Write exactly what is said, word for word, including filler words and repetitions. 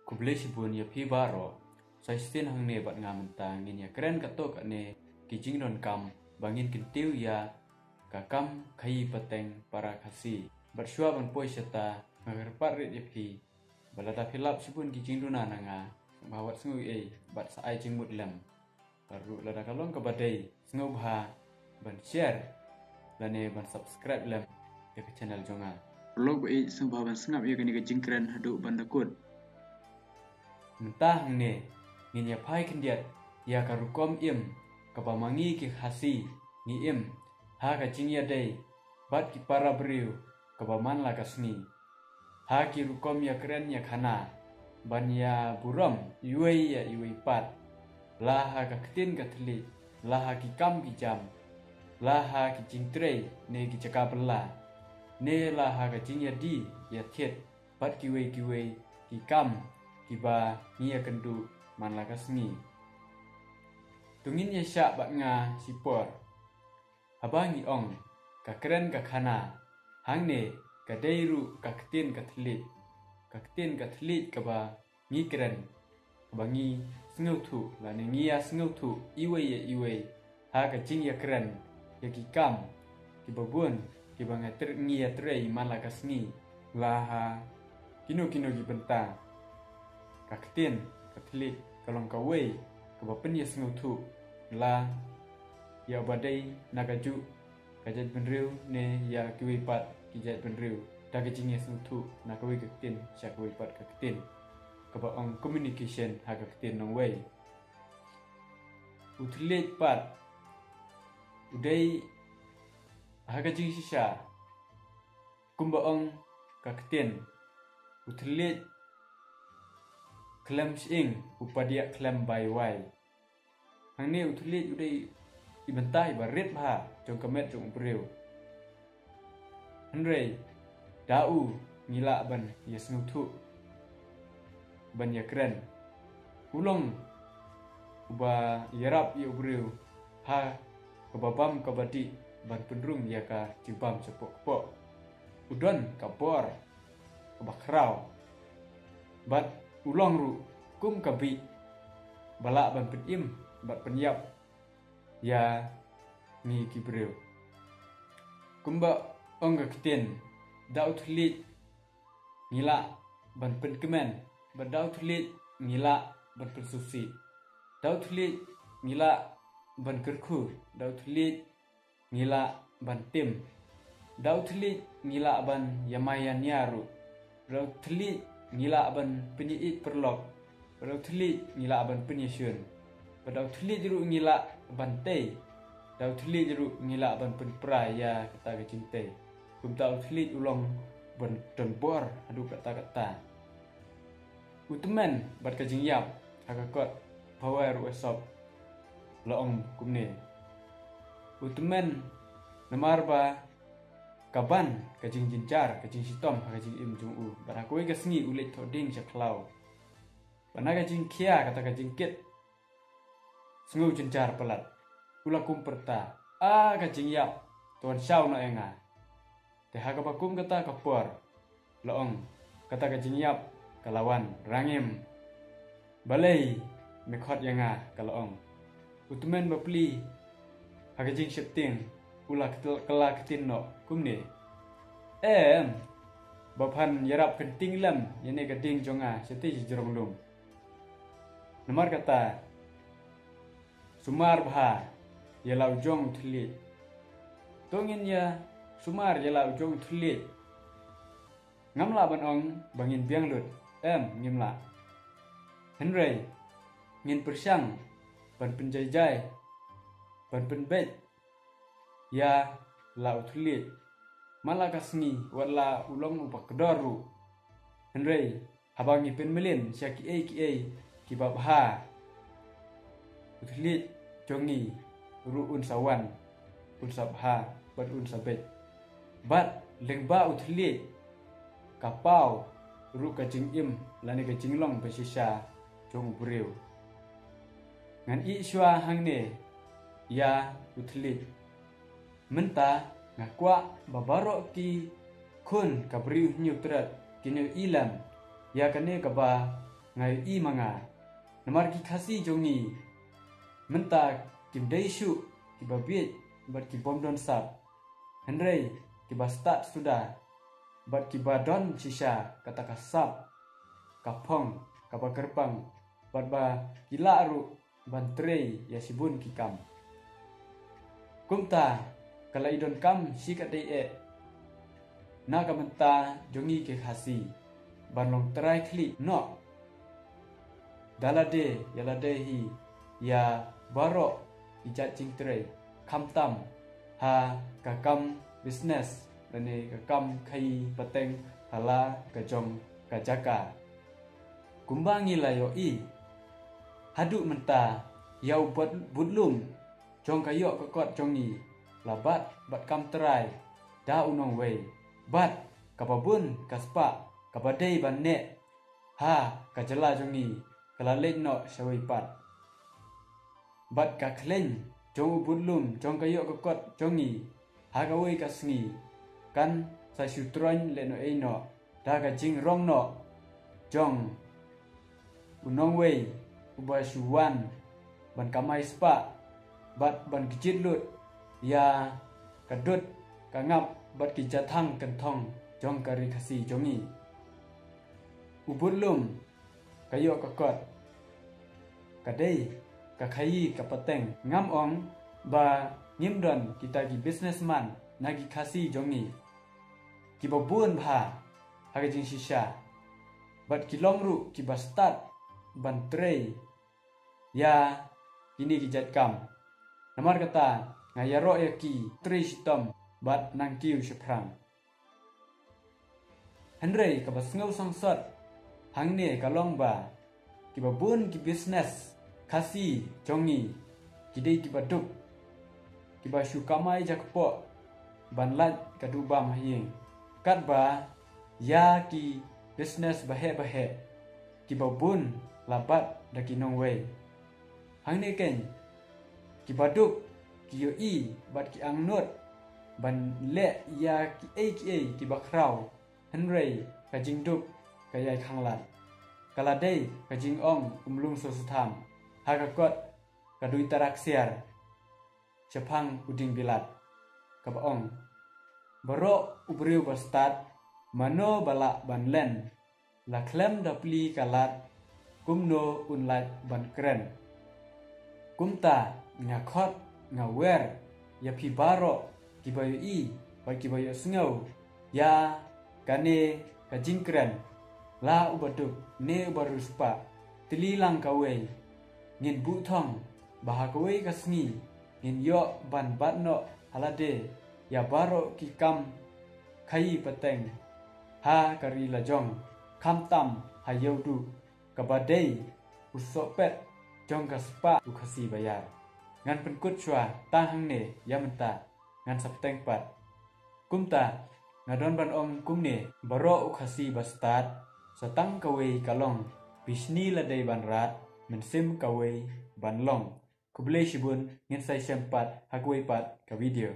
Khublei shibun ïa phi baroh. Sa shisien hangne bad nga mynta ngin ïa kren katto katne ki jingdonkam ba ngin kyntiew ïa ka kam khaii pateng para Khasi. Bad shuwa ban poi shata, nga kyrpad rit ïa phi ba lada phi lap shibun ki jingduna na nga, sngewbha wat sngew ei bad sa ai jingmut lem. Bad ruh lada ka long kaba dei, sngewbha ban share lane ban subscribe lem ïa ka channel jong nga. Paralok ba ïeit, sngewbha ban sngap ïa kane ka jingkren haduh ban da kut. Mynta hangne ngin ïa phai khyndiat ïa ka rukom im kaba ma ngi ki Khasi ngi im ha ka jingïadei bad ki para briew kaba man la ka sngi. Ha ki rukom ïakren ïakhana ban ïaburom iwei ïa iwei pat, la ha ka ktien ka thylliej, la ha ki kam ki jam, la ha ki jingtrei ne ki jaka bylla, ne la ha ka jingïadie ïathied bad kiwei kiwei ki kam kiba ngi ïakynduh man la ka sngi. To ngin ïashah bad nga shipor. Haba ngi ong ka kren ka khana, hangne ka dei ruh ka ktien ka thylliej, ka ktien ka thylliej kaba ngi kren, kaba ngi sngewthuh lane ngi ïa sngewthuh iwei ïa iwei ha ka jingïakren ïa ki kam kiba bun kiba nga tr-, ngi ïatrei man la ka sngi, la ha kino kino ki bynta. Ka ktien ka thylliej ka long kawei kaba pynïasngewthuh la ïa uba dei na kajuh ka jaitbynriew ne ïa kiwei pat ki jaitbynriew da ka jingïasngewthuh na kawei ka ktien sha kawei pat ka ktien, kaba ong communication ha ka ktien nongwei. U thylliej pat u dei ha ka jingshisha, kumba ong ka ktien, u thylliej khlem shyieng u padiah khlem bai wai. Hangne u thylliej u dei i bynta iba rit bha jong ka met jong u briew. Hynrei da u ngi lah ban ïasngewthuh, ban ïakren. U long uba ïarap ïa u briew ha kaba bam kaba dih ban pynrung ïa ka jingbam shapoh kpoh. U don ka bor kaba khraw bad u long ruh kum ka bih ba lah ban pynim bad pynïap ïa ngi ki briew. Kumba ong ka ktien, da u thylliej ngi lah ban pynkmen, bad da u thylliej ngi lah ban pynsngewsih. Da u thylliej ngi lah ban kyrkhu, da u thylliej ngi lah ban tim. Da u thylliej ngi lah ban ïamai ïania ruh. Da u thylliej ngi lah ban pynïaieit paralok. Da u thylliej ngi lah ban pynïashun. Bad da u thylliej ruh ngi lah ban tei. Da u thylliej ruh ngi lah ban pynpra ïa kata ka jingtei. Kumta u thylliej u long ban don bor haduh katta katta. U tymmen bad ka jingïap, ha ka kot Phawei ruh Aesop la ong kumne. U tymmen namar ba ka ban ka jingjynjar, ka jingshitom ha ka jingim jong u. Bad ha kawei ka sngi u leit thoh dieng sha khlaw. Bad na ka jingkhia kata ka jingkit, sngew jynjar palat. U la kum pyrta, a ka jingïap, to wan shaw noh ïa nga. Te ha kaba kum kata ka por, la ong, kata ka jingïap ka la wan, rangim. Balei me khot ïa nga, ka la ong. U tymmen bapli ha ka jingsheptieng u la kylla ktien noh kumne. Em, ba phan ïarap kynting lem ïa ne ka dieng jong nga sha te shi jrong lum. Namar kata, sumar bha ïa la u jong u thylliej. To ngin ïa sumar ïa la u jong u thylliej. Ngam lah ban ong ba ngin biang lut, em, ngim lah. Hynrei ngin pyrshang ban pynjaijai, ban pynbeit ïa la u thylliej. Man la ka sngi wat la u long uba kdor ruh, hynrei haba ngi pynmlien sha kiei kiei kiba bha, u thylliej jong ngi ruh un sa wan, un sa bha bad un sa beit. Bad lyngba u thylliej ka paw ruh ka jingim lane ka jinglong ba shisha jong u briew. Ngan ïeh shuwa hangne ïa u thylliej. Mynta nga kwah ba baroh ki khun ka Bri u Hynñiewtrep kin ïohi lem ïa kane kaba nga ïohi ma nga. Namar ki Khasi jong ngi mynta kim dei shuh kiba bieit bad ki bym don sap, hynrei kiba stad suda bad kiba don shisha kata ka sap, ka phong, kaba kyrpang, bad ba ki lah ruh ban trei ïa shibun ki kam. Kumta ka la i donkam shi katdei eh na ka bynta jong ngi ki Khasi ban long trai khlieh noh da lade ïa lade hi ïa baroh ki jait jingtrei, khamtam ha ka kam business lane ka kam khaïi pateng ha la ka jong ka jaka. Kumba ngi la ïohi haduh mynta, ïa u bud-, budlum jong ka ïoh ka kot jong ngi la bat bad kam trai da u nongwei, bad kaba bun ka spah kaba dei ban neh ha ka jylla jong ngi ka la leit noh shawei pat. Bad ka khleiñ jong u budlum jong ka ïoh ka kot jong ngi ha kawei ka sngi kan sa shu troiñ lehnohei noh da ka jingrong noh jong u nongwei uba shu wan ban kamai spah bad ban kjit lut ïa ka dud ka ngap bad ki jathang kynthong jong ka ri Khasi jong ngi. U budlum ka ïoh ka kot ka dei ka khaïi ka pateng. Ngam ong ba ngim don kita ki businessman na ki Khasi jong ngi kiba bun bha ha ka jingshisha bad ki long ruh kiba stad ban trei ïa kine ki jait kam. Namar kata nga ïaroh ïa ki trei shitom bad nang kiew shaphrang. Hynrei kaba sngew sangsot hangne ka long ba kiba bun ki business Khasi jong ngi ki dei kiba duk, kiba shu kamai jakpoh ban lait ka duh bam ha ïing. Katba ïa ki business baheh baheh kiba bun la bat da ki nongwei. Hangne keiñ kiba duk ki ïohi bad ki angnud ban leh ïa kiei kiei kiba khraw, hynrei ka jingduk ka ïai khanglad. Ka la dei ka jingong u mlung sosotham ha ka kot ka dui tara ksiar shaphang u dieng bilat kaba ong, baroh u briew ba stad, mano ba lah ban len, la khlem da plie ka lad kumno un lait ban kren. Kumta nga khot nga wer ïa phi baroh kiba ïohi bad kiba ïohsngew ïa kane ka jingkren, la uba duk ne uba riewspah, tylli lang kawei. Ngin buh thong ba ha kawei ka sngi ngin ïoh ban bat noh ha lade ïa baroh ki kam khaïi pateng ha ka ri la jong, khamtam ha Ïewduh kaba dei u sohpet jong ka spah u Khasi baïar. Ngan pynkut shuwa tang hangne, ïa mynta ngan sa bteng pat. Kumta nga don ban ong kumne, baroh u Khasi ba stad, sa tang kawei ka long, bishni la dei ban rat, mynsiem kawei ban long. Khublei shibun, ngin sa ïashem pat ha kawei pat ka video.